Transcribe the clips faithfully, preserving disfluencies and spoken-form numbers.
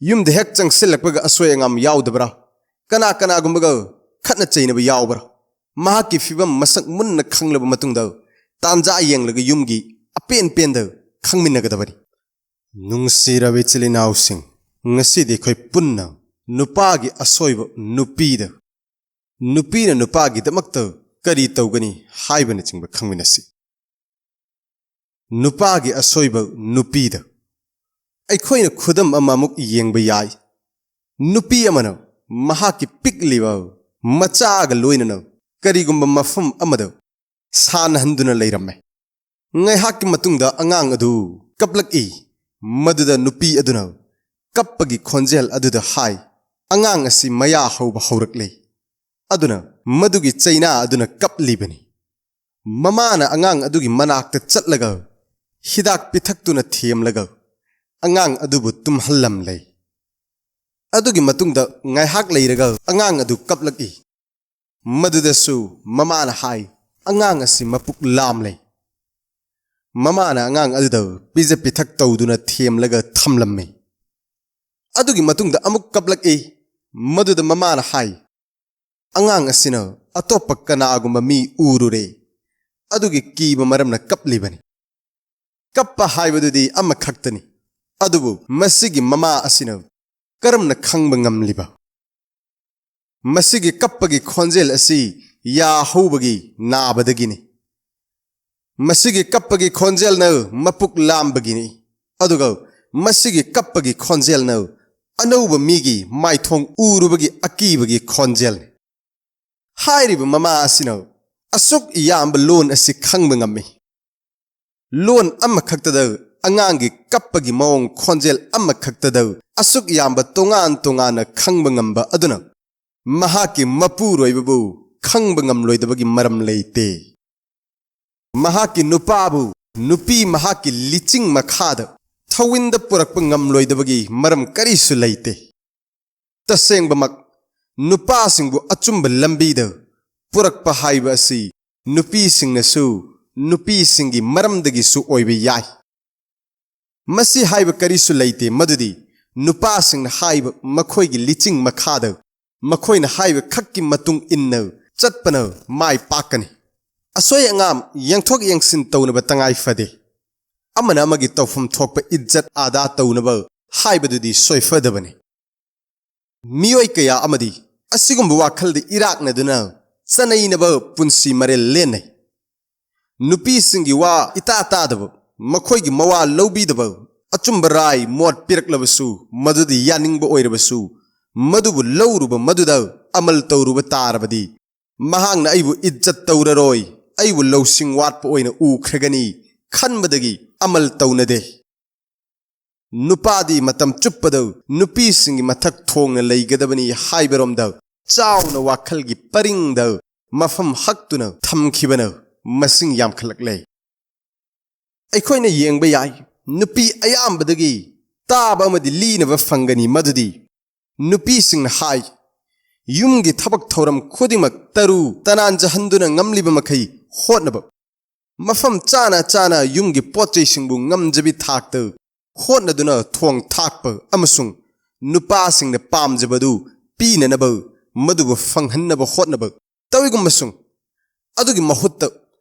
ꯌꯨꯝꯗ ꯍꯦꯛ ꯆꯪꯁꯤꯜꯂꯛꯄꯒ ꯑꯁꯣꯏ ꯑꯉꯥꯝ ꯌꯥꯎꯗꯕ꯭ꯔꯥ? ꯀꯅꯥ ꯀꯅꯥꯒꯨꯝꯕꯒ ꯈꯠꯅ ꯆꯩꯅꯕ ꯌꯥꯎꯕ꯭ꯔꯥ? ꯃꯍꯥꯛꯀꯤ ꯐꯤꯕꯝ ꯃꯁꯛ ꯃꯨꯟꯅ ꯈꯪꯂꯕ ꯃꯇꯨꯡꯗ, ꯇꯥꯟꯖꯥ ꯌꯦꯡꯂꯒ ꯌꯨꯝꯒꯤ ꯑꯄꯦꯟ ꯄꯦꯟꯗ ꯈꯪꯃꯤꯟꯅꯒꯗꯕꯅꯤ꯫ ꯅꯨꯡꯁꯤꯔꯕ ꯏꯆꯤꯜ ꯏꯅꯥꯎꯁꯤꯡ, ꯉꯁꯤꯗꯤ ꯑꯩꯈꯣꯏ ꯄꯨꯟꯅ ꯅꯨꯄꯥꯒꯤ ꯑꯁꯣꯏꯕ ꯅꯨꯄꯤꯗ, ꯅꯨꯄꯤꯅ ꯅꯨꯄꯥꯒꯤꯗꯃꯛꯇ ꯀꯔꯤ ꯇꯧꯒꯅꯤ ꯍꯥꯏꯕꯅꯆꯤꯡꯕ ꯈꯪꯃꯤꯟꯅꯁꯤ꯫ ꯅꯨꯄꯥꯒꯤ ꯑꯁꯣꯏꯕ ꯅꯨꯄꯤꯗ꯫ ꯑꯩꯈꯣꯏꯅ ꯈꯨꯗꯝ ꯑꯃ ꯑꯃꯨꯛ ꯌꯦꯡꯕ ꯌꯥꯏ꯫ ꯅꯨꯄꯤ ꯑꯃꯅ ꯃꯍꯥꯛꯀꯤ ꯄꯤꯛꯂꯤꯕ ꯃꯆꯥꯒ ꯂꯣꯏꯅꯅ ꯀꯔꯤꯒꯨꯝꯕ ꯃꯐꯝ ꯑꯃꯗ ꯁꯥꯟꯅꯍꯟꯗꯨꯅ ꯂꯩꯔꯝꯃꯦ꯫ ꯉꯥꯏꯍꯥꯛꯀꯤ ꯃꯇꯨꯡꯗ ꯑꯉꯥꯡ ꯑꯗꯨ ꯀꯞꯂꯛꯏ꯫ ꯃꯗꯨꯗ ꯅꯨꯄꯤ ꯑꯗꯨꯅ ꯀꯞꯄꯒꯤ ꯈꯣꯟꯖꯦꯜ ꯑꯗꯨꯗ ꯍꯥꯏ, "ꯑꯉꯥꯡ ꯑꯁꯤ ꯃꯌꯥ ꯍꯧꯕ ꯍꯧꯔꯛꯂꯦ"꯫ ꯑꯗꯨꯅ ꯃꯗꯨꯒꯤ ꯆꯩꯅꯥ ꯑꯗꯨꯅ ꯀꯞꯂꯤꯕꯅꯤ꯫ ꯃꯃꯥꯅ ꯑꯉꯥꯡ ꯑꯗꯨꯒꯤ ꯃꯅꯥꯛꯇ ꯆꯠꯂꯒ ꯍꯤꯗꯥꯛ ꯄꯤꯊꯛꯇꯨꯅ ꯊꯦꯝꯂꯒ ꯑꯉꯥꯡ ꯑꯗꯨꯕꯨ ꯇꯨꯝꯍꯜꯂꯝꯂꯦ꯫ ꯑꯗꯨꯒꯤ ꯃꯇꯨꯡꯗ ꯉꯥꯏꯍꯥꯛ ꯂꯩꯔꯒ ꯑꯉꯥꯡ ꯑꯗꯨ ꯀꯞꯂꯛꯏ꯫ ꯃꯗꯨꯗꯁꯨ ꯃꯃꯥꯅ ꯍꯥꯏ, "ꯑꯉꯥꯡ ꯑꯁꯤ ꯃꯄꯨꯛ ꯂꯥꯝꯂꯦ"꯫ ꯃꯃꯥꯅ ꯑꯉꯥꯡ ꯑꯗꯨꯗ ꯄꯤꯖ ꯄꯤꯊꯛ ꯇꯧꯗꯨꯅ ꯊꯦꯝꯂꯒ ꯊꯝꯂꯝꯃꯤ꯫ ꯑꯗꯨꯒꯤ ꯃꯇꯨꯡꯗ ꯑꯃꯨꯛ ꯀꯞꯂꯛꯏ꯫ ꯃꯗꯨꯗ ꯃꯃꯥꯅ ꯍꯥꯏ, "ꯑꯉꯥꯡ ꯑꯁꯤꯅ ꯑꯇꯣꯞꯄ ꯀꯅꯥꯒꯨꯝꯕ ꯃꯤ ꯎꯔꯨꯔꯦ, ꯑꯗꯨꯒꯤ ꯀꯤꯕ ꯃꯔꯝꯅ ꯀꯞꯂꯤꯕꯅꯤ"꯫ ꯀꯞꯄ ꯍꯥꯏꯕꯗꯨꯗꯤ ꯑꯃꯈꯛꯇꯅꯤ, ꯑꯗꯨꯕꯨ ꯃꯁꯤꯒꯤ ꯃꯃꯥ ꯑꯁꯤꯅ ꯀꯔꯝꯅ ꯈꯪꯕ ꯉꯝꯂꯤꯕ? ꯃꯁꯤꯒꯤ ꯀꯞꯄꯒꯤ ꯈꯣꯟꯖꯦꯜ ꯑꯁꯤ ꯌꯥ ꯍꯧꯕꯒꯤ ꯅꯥꯕꯗꯒꯤꯅꯤ꯫ ꯃꯁꯤꯒꯤ ꯀꯞꯄꯒꯤ ꯈꯣꯟꯖꯦꯜꯅ ꯃꯄꯨꯛ ꯂꯥꯝꯕꯒꯤꯅꯤ, ꯑꯗꯨꯒ ꯃꯁꯤꯒꯤ ꯀꯞꯄꯒꯤ ꯈꯣꯟꯖꯦꯜꯅ ꯑꯅꯧꯕ ꯃꯤꯒꯤ ꯃꯥꯏꯊꯣꯡ ꯎꯔꯨꯕꯒꯤ ꯑꯀꯤꯕꯒꯤ ꯈꯣꯟꯖꯦꯜꯅꯤ꯫ ꯍꯥꯏꯔꯤꯕ ꯃꯃꯥ ꯑꯁꯤꯅ ꯑꯁꯨꯛ ꯌꯥꯝꯕ ꯂꯣꯟ ꯑꯁꯤ ꯈꯪꯕ ꯉꯝꯃꯤ꯫ ꯂꯣꯟ ꯑꯃꯈꯛꯇꯗ, ꯑꯉꯥꯡꯒꯤ ꯀꯞꯄꯒꯤ ꯃꯑꯣꯡ ꯈꯣꯟꯖꯦꯜ ꯑꯃꯈꯛꯇꯗ ꯑꯁꯨꯛ ꯌꯥꯝꯕ ꯇꯣꯉꯥꯟ ꯇꯣꯉꯥꯟꯅ ꯈꯪꯕ ꯉꯝꯕ ꯑꯗꯨꯅ ꯃꯍꯥꯛꯀꯤ ꯃꯄꯨꯔꯣꯏꯕꯕꯨ ꯈꯪꯕ ꯉꯝꯂꯣꯏꯗꯕꯒꯤ ꯃꯔꯝ ꯂꯩꯇꯦ꯫ ꯃꯍꯥꯛꯀꯤ ꯅꯨꯄꯥꯕꯨ ꯅꯨꯄꯤ ꯃꯍꯥꯛꯀꯤ ꯂꯤꯆꯤꯡ ꯃꯈꯥꯗ ꯊꯧꯋꯤꯟꯗ ꯄꯨꯔꯛꯄ ꯉꯝꯂꯣꯏꯗꯕꯒꯤ ꯃꯔꯝ ꯀꯔꯤꯁꯨ ꯂꯩꯇꯦ꯫ ꯇꯁꯦꯡꯕꯃꯛ, ꯅꯨꯄꯥꯁꯤꯡꯕꯨ ꯑꯆꯨꯝꯕ ꯂꯝꯕꯤꯗ ꯄꯨꯔꯛꯄ ꯍꯥꯏꯕ ꯑꯁꯤ ꯅꯨꯄꯤꯁꯤꯡꯅꯁꯨ ꯅꯨꯄꯤꯁꯤꯡꯒꯤ ꯃꯔꯝꯗꯒꯤꯁꯨ ꯑꯣꯏꯕ ꯌꯥꯏ꯫ ꯃꯁꯤ ꯍꯥꯏꯕ ꯀꯔꯤꯁꯨ ꯂꯩꯇꯦ ꯃꯗꯨꯗꯤ ꯅꯨꯄꯥꯁꯤꯡꯅ ꯍꯥꯏꯕ ꯃꯈꯣꯏꯒꯤ ꯂꯤꯆꯤꯡ ꯃꯈꯥꯗ ꯃꯈꯣꯏꯅ ꯍꯥꯏꯕ ꯈꯛꯀꯤ ꯃꯇꯨꯡ ꯏꯟꯅ ꯆꯠꯄꯅ ꯃꯥꯏ ꯄꯥꯛꯀꯅꯤ꯫ ꯑꯁꯣꯏ ꯑꯉꯥꯝ ꯌꯦꯡꯊꯣꯛ ꯌꯦꯡꯁꯤꯟ ꯇꯧꯅꯕ ꯇꯉꯥꯏ ꯐꯗꯦ꯫ ꯑꯃꯅ ꯑꯃꯒꯤ ꯇꯧꯐꯝ ꯊꯣꯛꯄ ꯏꯖꯠ ꯑꯗꯥ ꯇꯧꯅꯕ ꯍꯥꯏꯕꯗꯨꯗꯤ ꯁꯣꯏꯐꯗꯕꯅꯤ꯫ ꯃꯤꯑꯣꯏ ꯀꯌꯥ ꯑꯃꯗꯤ ꯑꯁꯤꯒꯨꯝꯕ ꯋꯥꯈꯜꯗ ꯏꯔꯥꯛꯅꯗꯨꯅ ꯆꯅꯩꯅꯕ ꯄꯨꯟꯁꯤ ꯃꯔꯦꯜ ꯂꯦꯟꯅꯩ꯫ ꯅꯨꯄꯤꯁꯤꯡꯒꯤ ꯋꯥ ꯏꯇꯥ ꯇꯥꯗꯕ, ꯃꯈꯣꯏꯒꯤ ꯃꯋꯥ ꯂꯧꯕꯤꯗꯕ, ꯑꯆꯨꯝꯕ ꯔꯥꯏ ꯃꯣꯠ ꯄꯤꯔꯛꯂꯕꯁꯨ, ꯃꯗꯨꯗ ꯌꯥꯅꯤꯡꯕ ꯑꯣꯏꯔꯕꯁꯨ, ꯃꯗꯨꯕꯨ ꯂꯧꯔꯨꯕ ꯃꯗꯨꯗ ꯑꯃꯜ ꯇꯧꯔꯨꯕ ꯇꯥꯔꯕꯗꯤ, ꯃꯍꯥꯛꯅ ꯑꯩꯕꯨ ꯏꯖꯠ ꯇꯧꯔꯔꯣꯏ, ꯑꯩꯕꯨ ꯂꯧꯁꯤꯡ ꯋꯥꯠꯄ ꯑꯣꯏꯅ ꯎꯈ꯭ꯔꯒꯅꯤ ꯈꯟꯕꯗꯒꯤ ꯑꯃꯜ ꯇꯧꯅꯗꯦ꯫ ꯅꯨꯄꯥꯗꯤ ꯃꯇꯝ ꯆꯨꯞꯄꯗ ꯅꯨꯄꯤꯁꯤꯡꯒꯤ ꯃꯊꯛ ꯊꯣꯡꯅ ꯂꯩꯒꯗꯕꯅꯤ ꯍꯥꯏꯕꯔꯣꯝꯗ ꯆꯥꯎꯅ ꯋꯥꯈꯜꯒꯤ ꯄꯔꯤꯡꯗ ꯃꯐꯝ ꯍꯛꯇꯨꯅ ꯊꯝꯈꯤꯕꯅ ꯃꯁꯤꯡ ꯌꯥꯝꯈꯠꯂꯛꯂꯦ꯫ ꯑꯩꯈꯣꯏꯅ ꯌꯦꯡꯕ ꯌꯥꯏ, ꯅꯨꯄꯤ ꯑꯌꯥꯝꯕꯗꯒꯤ ꯇꯥꯕ ꯑꯃꯗꯤ ꯂꯤꯅꯕ ꯐꯪꯒꯅꯤ, ꯃꯗꯨꯗꯤ ꯅꯨꯄꯤꯁꯤꯡꯅ ꯍꯥꯏ, ꯌꯨꯝꯒꯤ ꯊꯕꯛ ꯊꯧꯔꯝ ꯈꯨꯗꯤꯡꯃꯛ ꯇꯔꯨ ꯇꯅꯥꯟꯖꯍꯟꯗꯨꯅ ꯉꯝꯂꯤꯕ ꯃꯈꯩ ꯍꯣꯠꯅꯕ, ꯃꯐꯝ ꯆꯥꯅ ꯆꯥꯅ ꯌꯨꯝꯒꯤ ꯄꯣꯠ ꯆꯩꯁꯤꯡꯕꯨ ꯉꯝꯖꯕꯤ ꯊꯥꯛꯇ ꯍꯣꯠꯅꯗꯨꯅ ꯊꯣꯡ ꯊꯥꯛꯄ ꯑꯃꯁꯨꯡ ꯅꯨꯄꯥꯁꯤꯡꯅ ꯄꯥꯝꯖꯕꯗꯨ ꯄꯤꯅꯅꯕ, ꯃꯗꯨꯕꯨ ꯐꯪꯍꯟꯅꯕ ꯍꯣꯠꯅꯕ ꯇꯧꯏꯒꯨꯝꯕꯁꯨꯡ, ꯑꯗꯨꯒꯤ ꯃꯍꯨꯠꯇ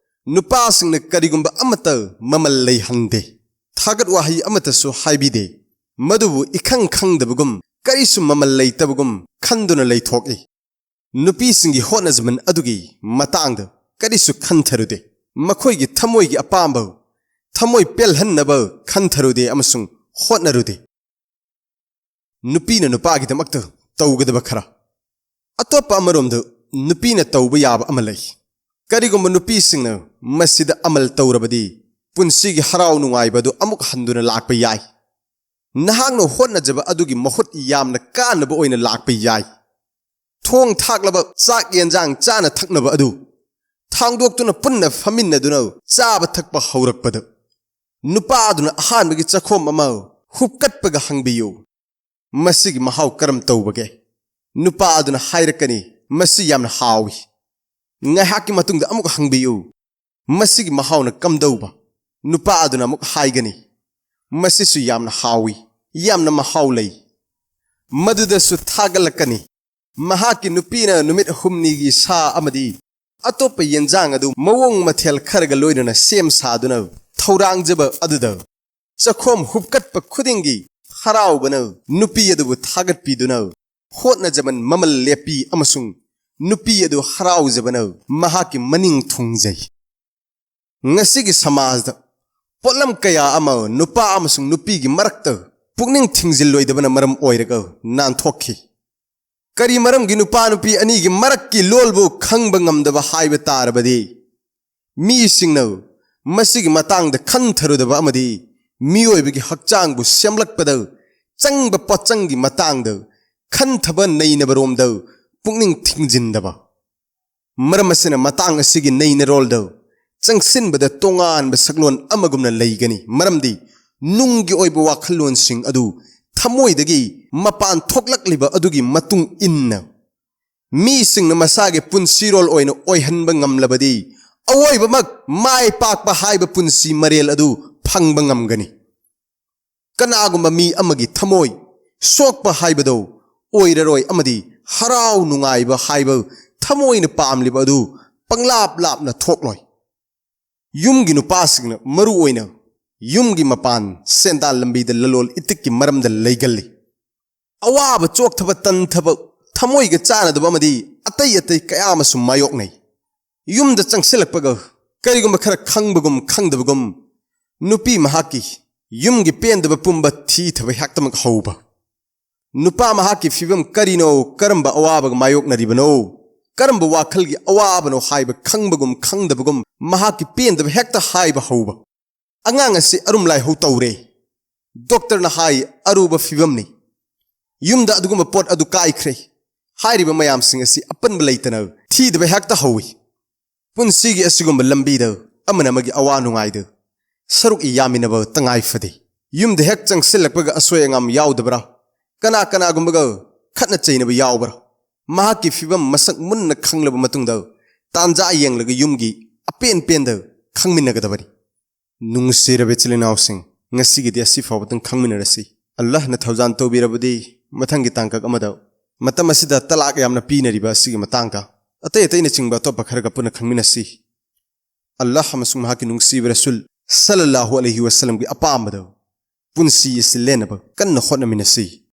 ꯅꯨꯄꯥꯁꯤꯡꯅ ꯀꯔꯤꯒꯨꯝꯕ ꯑꯃꯠꯇ ꯃꯃꯜ ꯂꯩꯍꯟꯗꯦ, ꯊꯥꯒꯠ ꯋꯥꯍꯩ ꯑꯃꯠꯇꯁꯨ ꯍꯥꯏꯕꯤꯗꯦ, ꯃꯗꯨꯕꯨ ꯏꯈꯪ ꯈꯪꯗꯕꯒꯨꯝ, ꯀꯔꯤꯁꯨ ꯃꯃꯜ ꯂꯩꯇꯕꯒꯨꯝ ꯈꯟꯗꯨꯅ ꯂꯩꯊꯣꯛꯏ꯫ ꯅꯨꯄꯤꯁꯤꯡꯒꯤ ꯍꯣꯠꯅꯖꯃꯟ ꯑꯗꯨꯒꯤ ꯃꯇꯥꯡꯗ ꯀꯔꯤꯁꯨ ꯈꯟꯊꯔꯨꯗꯦ꯫ ꯃꯈꯣꯏꯒꯤ ꯊꯃꯣꯏꯒꯤ ꯑꯄꯥꯝꯕ, ꯊꯃꯣꯏ ꯄꯦꯜꯍꯟꯅꯕ ꯈꯟꯊꯔꯨꯗꯦ ꯑꯃꯁꯨꯡ ꯍꯣꯠꯅꯔꯨꯗꯦ꯫ ꯅꯨꯄꯤꯅ ꯅꯨꯄꯥꯒꯤꯗꯃꯛꯇ ꯇꯧꯒꯗꯕ ꯈꯔ꯫ ꯑꯇꯣꯞꯄ ꯑꯃꯔꯣꯝꯗ, ꯅꯨꯄꯤꯅ ꯇꯧꯕ ꯌꯥꯕ ꯑꯃ ꯂꯩ꯫ ꯀꯔꯤꯒꯨꯝꯕ ꯅꯨꯄꯤꯁꯤꯡꯅ ꯃꯁꯤꯗ ꯑꯃꯜ ꯇꯧꯔꯕꯗꯤ, ꯄꯨꯟꯁꯤꯒꯤ ꯍꯔꯥꯎ ꯅꯨꯡꯉꯥꯏꯕ ꯑꯗꯨ ꯑꯃꯨꯛ ꯍꯟꯗꯨꯅ ꯂꯥꯛꯄ ꯌꯥꯏ꯫ ꯅꯍꯥꯛꯅ ꯍꯣꯠꯅꯖꯕ ꯑꯗꯨꯒꯤ ꯃꯍꯨꯠ ꯌꯥꯝꯅ ꯀꯥꯟꯅꯕ ꯑꯣꯏꯅ ꯂꯥꯛꯄ ꯌꯥꯏ꯫ ꯊꯣꯡ ꯊꯥꯛꯂꯕ ꯆꯥꯛ ꯌꯦꯟꯖꯥꯡ ꯆꯥꯅ ꯊꯛꯅꯕ ꯑꯗꯨ ꯊꯥꯡꯗꯣꯛꯇꯨꯅ ꯄꯨꯟꯅ ꯐꯝꯃꯤꯟꯅꯗꯨꯅ ꯆꯥꯕ ꯊꯛꯄ ꯍꯧꯔꯛꯄꯗ, ꯅꯨꯄꯥ ꯑꯗꯨꯅ ꯑꯍꯥꯟꯕꯒꯤ ꯆꯥꯛꯈꯣꯝ ꯑꯃ ꯍꯨꯞꯀꯠꯄꯒ ꯍꯪꯕꯤꯌꯨ, "ꯃꯁꯤꯒꯤ ꯃꯍꯥꯎ ꯀꯔꯝ ꯇꯧꯕꯒꯦ?" ꯅꯨꯄꯥ ꯑꯗꯨꯅ ꯍꯥꯏꯔꯛꯀꯅꯤ, "ꯃꯁꯤ ꯌꯥꯝꯅ ꯍꯥꯎꯏ"꯫ ꯉꯥꯏꯍꯥꯛꯀꯤ ꯃꯇꯨꯡꯗ ꯑꯃꯨꯛ ꯍꯪꯕꯤꯌꯨ, "ꯃꯁꯤꯒꯤ ꯃꯍꯥꯎꯅ ꯀꯝꯗꯧꯕ?" ꯅꯨꯄꯥ ꯑꯗꯨꯅ ꯑꯃꯨꯛ ꯍꯥꯏꯒꯅꯤ, "ꯃꯁꯤꯁꯨ ꯌꯥꯝꯅ ꯍꯥꯎꯏ, ꯌꯥꯝꯅ ꯃꯍꯥꯎ ꯂꯩ꯫ ꯃꯗꯨꯗꯁꯨ ꯊꯥꯒꯠꯂꯛꯀꯅꯤ꯫ ꯃꯍꯥꯛꯀꯤ ꯅꯨꯄꯤꯅ ꯅꯨꯃꯤꯠ ꯍꯨꯝꯅꯤꯒꯤ ꯁꯥ ꯑꯃꯗꯤ ꯑꯇꯣꯞꯄ ꯌꯦꯟꯖꯥꯡ ꯑꯗꯨ ꯃꯑꯣꯡ ꯃꯊꯦꯜ ꯈꯔꯒ ꯂꯣꯏꯅꯅ ꯁꯦꯝ ꯁꯥꯗꯨꯅ ꯊꯧꯔꯥꯡꯖꯕ ꯑꯗꯨꯗ ꯆꯈꯣꯝ ꯍꯨꯞꯀꯠꯄ ꯈꯨꯗꯤꯡꯒꯤ ꯍꯔꯥꯎꯕꯅ ꯅꯨꯄꯤ ꯑꯗꯨꯕꯨ ꯊꯥꯒꯠꯄꯤꯗꯨꯅ ꯍꯣꯠꯅꯖꯃꯟ ꯃꯃꯜ ꯂꯦꯞꯄꯤ ꯑꯃꯁꯨꯡ ꯅꯨꯄꯤ ꯑꯗꯨ ꯍꯔꯥꯎꯖꯕꯅ ꯃꯍꯥꯛꯀꯤ ꯃꯅꯤꯡ ꯊꯨꯡꯖꯩ꯫ ꯉꯁꯤꯒꯤ ꯁꯃꯥꯖꯗ ꯄꯣꯠꯂꯝ ꯀꯌꯥ ꯑꯃ ꯅꯨꯄꯥ ꯑꯃꯁꯨꯡ ꯅꯨꯄꯤꯒꯤ ꯃꯔꯛꯇ ꯄꯨꯛꯅꯤꯡ ꯊꯤꯡꯖꯤꯜꯂꯣꯏꯗꯕꯅ ꯃꯔꯝ ꯑꯣꯏꯔꯒ ꯅꯥꯟꯊꯣꯛꯈꯤ꯫ ꯀꯔꯤ ꯃꯔꯝꯒꯤ ꯅꯨꯄꯥ ꯅꯨꯄꯤ ꯑꯅꯤꯒꯤ ꯃꯔꯛꯀꯤ ꯂꯣꯜꯕꯨ ꯈꯪꯕ ꯉꯝꯗꯕ ꯍꯥꯏꯕ ꯇꯥꯔꯕꯗꯤ, ꯃꯤꯁꯤꯡꯅ ꯃꯁꯤꯒꯤ ꯃꯇꯥꯡꯗ ꯈꯟꯊꯔꯨꯗꯕ ꯑꯃꯗꯤ ꯃꯤꯑꯣꯏꯕꯒꯤ ꯍꯛꯆꯥꯡꯕꯨ ꯁꯦꯝꯂꯛꯄꯗ ꯆꯪꯕ ꯄꯣꯠꯆꯪꯒꯤ ꯃꯇꯥꯡꯗ ꯈꯟꯊꯕ ꯅꯩꯅꯕꯔꯣꯝꯗ ꯄꯨꯛꯅꯤꯡ ꯊꯤꯡꯖꯤꯟꯗꯕ꯫ ꯃꯔꯝ ꯑꯁꯤꯅ ꯃꯇꯥꯡ ꯑꯁꯤꯒꯤ ꯅꯩꯅꯔꯣꯜꯗ ꯆꯪꯁꯤꯟꯕꯗ ꯇꯣꯉꯥꯟꯕ ꯁꯛꯂꯣꯟ ꯑꯃꯒꯨꯝꯅ ꯂꯩꯒꯅꯤ, ꯃꯔꯝꯗꯤ ꯅꯨꯡꯒꯤ ꯑꯣꯏꯕ ꯋꯥꯈꯜꯂꯣꯟꯁꯤꯡ ꯑꯗꯨ ꯊꯃꯣꯏꯗꯒꯤ ꯃꯄꯥꯟ ꯊꯣꯛꯂꯛꯂꯤꯕ ꯑꯗꯨꯒꯤ ꯃꯇꯨꯡ ꯏꯟꯅ ꯃꯤꯁꯤꯡꯅ ꯃꯁꯥꯒꯤ ꯄꯨꯟꯁꯤꯔꯣꯜ ꯑꯣꯏꯅ ꯑꯣꯏꯍꯟꯕ ꯉꯝꯂꯕꯗꯤ, ꯑꯋꯣꯏꯕꯃꯛ ꯃꯥꯏ ꯄꯥꯛꯄ ꯍꯥꯏꯕ ꯄꯨꯟꯁꯤ ꯃꯔꯦꯜ ꯑꯗꯨ ꯐꯪꯕ ꯉꯝꯒꯅꯤ꯫ ꯀꯅꯥꯒꯨꯝꯕ ꯃꯤ ꯑꯃꯒꯤ ꯊꯃꯣꯏ ꯁꯣꯛꯄ ꯍꯥꯏꯕꯗꯨ ꯑꯣꯏꯔꯔꯣꯏ ꯑꯃꯗꯤ ꯍꯔꯥꯎ ꯅꯨꯡꯉꯥꯏꯕ ꯍꯥꯏꯕ ꯊꯃꯣꯏꯅ ꯄꯥꯝꯂꯤꯕ ꯑꯗꯨ ꯄꯪꯂꯥꯞ ꯂꯥꯞꯅ ꯊꯣꯛꯂꯣꯏ꯫ ꯌꯨꯝꯒꯤ ꯅꯨꯄꯥꯁꯤꯡꯅ ꯃꯔꯨ ꯑꯣꯏꯅ ꯌꯨꯝꯒꯤ ꯃꯄꯥꯟ ꯁꯦꯟꯗꯥꯟ ꯂꯝꯕꯤꯗ ꯂꯂꯣꯟ ꯏꯇꯤꯛꯀꯤ ꯃꯔꯝꯗ ꯂꯩꯒꯜꯂꯤ꯫ ꯑꯋꯥꯕ, ꯆꯣꯛꯊꯕ, ꯇꯟꯊꯕ, ꯊꯃꯣꯏꯒ ꯆꯥꯟꯅꯗꯕ ꯑꯃꯗꯤ ꯑꯇꯩ ꯑꯇꯩ ꯀꯌꯥ ꯑꯃꯁꯨ ꯃꯥꯌꯣꯛꯅꯩ꯫ ꯌꯨꯝꯗ ꯆꯪꯁꯤꯜꯂꯛꯄꯒ ꯀꯔꯤꯒꯨꯝꯕ ꯈꯔ ꯈꯪꯕꯒꯨꯝ ꯈꯪꯗꯕꯒꯨꯝ ꯅꯨꯄꯤ ꯃꯍꯥꯛꯀꯤ ꯌꯨꯝꯒꯤ ꯄꯦꯟꯗꯕ ꯄꯨꯝꯕ ꯊꯤꯊꯕ ꯍꯦꯛꯇꯃꯛ ꯍꯧꯕ꯫ ꯅꯨꯄꯥ ꯃꯍꯥꯛꯀꯤ ꯐꯤꯕꯝ ꯀꯔꯤꯅꯣ, ꯀꯔꯝꯕ ꯑꯋꯥꯕꯒ ꯃꯥꯌꯣꯛꯅꯔꯤꯕꯅꯣ, ꯀꯔꯝꯕ ꯋꯥꯈꯜꯒꯤ ꯑꯋꯥꯕꯅꯣ ꯍꯥꯏꯕ ꯈꯪꯕꯒꯨꯝ ꯈꯪꯗꯕꯒꯨꯝ ꯃꯍꯥꯛꯀꯤ ꯄꯦꯟꯗꯕ ꯍꯦꯛꯇ ꯍꯥꯏꯕ ꯍꯧꯕ꯫ "ꯑꯉꯥꯡ ꯑꯁꯤ ꯑꯔꯨꯝ ꯂꯥꯏꯍꯧ ꯇꯧꯔꯦ꯫ ꯗꯣꯛꯇꯔꯅ ꯍꯥꯏ ꯑꯔꯨꯕ ꯐꯤꯕꯝꯅꯤ꯫ ꯌꯨꯝꯗ ꯑꯗꯨꯒꯨꯝꯕ ꯄꯣꯠ ꯑꯗꯨ ꯀꯥꯏꯈ꯭ꯔꯦ"꯫ ꯍꯥꯏꯔꯤꯕ ꯃꯌꯥꯝꯁꯤꯡ ꯑꯁꯤ ꯑꯄꯟꯕ ꯂꯩꯇꯅ ꯊꯤꯗꯕ ꯍꯦꯛꯇ ꯍꯧꯏ꯫ ꯄꯨꯟꯁꯤꯒꯤ ꯑꯁꯤꯒꯨꯝꯕ ꯂꯝꯕꯤꯗ ꯑꯃꯅ ꯑꯃꯒꯤ ꯑꯋꯥ ꯅꯨꯡꯉꯥꯏꯗ ꯁꯔꯨꯛ ꯌꯥꯃꯤꯟꯅꯕ ꯇꯉꯥꯏ ꯐꯗꯦ꯫ ꯌꯨꯝꯗ ꯍꯦꯛ ꯆꯪꯁꯤꯜꯂꯛꯄꯒ ꯑꯁꯣꯏ ꯑꯉꯥꯝ ꯌꯥꯎꯗꯕ꯭ꯔꯥ? ꯀꯅꯥ ꯀꯅꯥꯒꯨꯝꯕꯒ ꯈꯠꯅ ꯆꯩꯅꯕ ꯌꯥꯎꯕ꯭ꯔꯥ? ꯃꯍꯥꯛꯀꯤ ꯐꯤꯕꯝ ꯃꯁꯛ ꯃꯨꯟꯅ ꯈꯪꯂꯕ ꯃꯇꯨꯡꯗ ꯇꯥꯟꯖꯥ ꯌꯦꯡꯂꯒ ꯌꯨꯝꯒꯤ ꯑꯄꯦꯟ ꯄꯦꯟꯗ ꯈꯪꯃꯤꯟꯅꯒꯗꯕꯅꯤ꯫ ꯅꯨꯡꯁꯤꯔꯕ ꯏꯆꯤꯜ ꯏꯅꯥꯎꯁꯤꯡ, ꯉꯁꯤꯒꯤꯗꯤ ꯑꯁꯤ ꯐꯥꯎꯕꯗꯪ ꯈꯪꯃꯤꯟꯅꯔꯁꯤ꯫ ꯑꯜꯂꯥꯍꯅ ꯊꯧꯖꯥꯜ ꯇꯧꯕꯤꯔꯕꯗꯤ ꯃꯊꯪꯒꯤ ꯇꯥꯡꯀꯛ ꯑꯃꯗ ꯃꯇꯝ ꯑꯁꯤꯗ ꯇꯂꯥꯛ ꯌꯥꯝꯅ ꯄꯤꯅꯔꯤꯕ ꯑꯁꯤꯒꯤ ꯃꯇꯥꯡꯗ ꯑꯇꯩ ꯑꯇꯩꯅꯆꯤꯡꯕ ꯑꯇꯣꯞꯄ ꯈꯔꯒ ꯄꯨꯟꯅ ꯈꯪꯃꯤꯟꯅꯁꯤ꯫ ꯑꯜꯂꯥꯍ ꯑꯃꯁꯨꯡ ꯃꯍꯥꯛꯀꯤ ꯅꯨꯡꯁꯤꯕ ꯔꯁꯨꯜ ꯁꯜꯂꯜꯂꯥꯍꯨ ꯑꯂꯩꯍꯤ ꯋꯥꯁꯜꯂꯝꯒꯤ ꯑꯄꯥꯝꯕꯗ ꯄꯨꯟꯁꯤ ꯑꯁꯤ ꯂꯦꯟꯅꯕ ꯀꯟꯅ ꯍꯣꯠꯅꯃꯤꯟꯅꯁꯤ꯫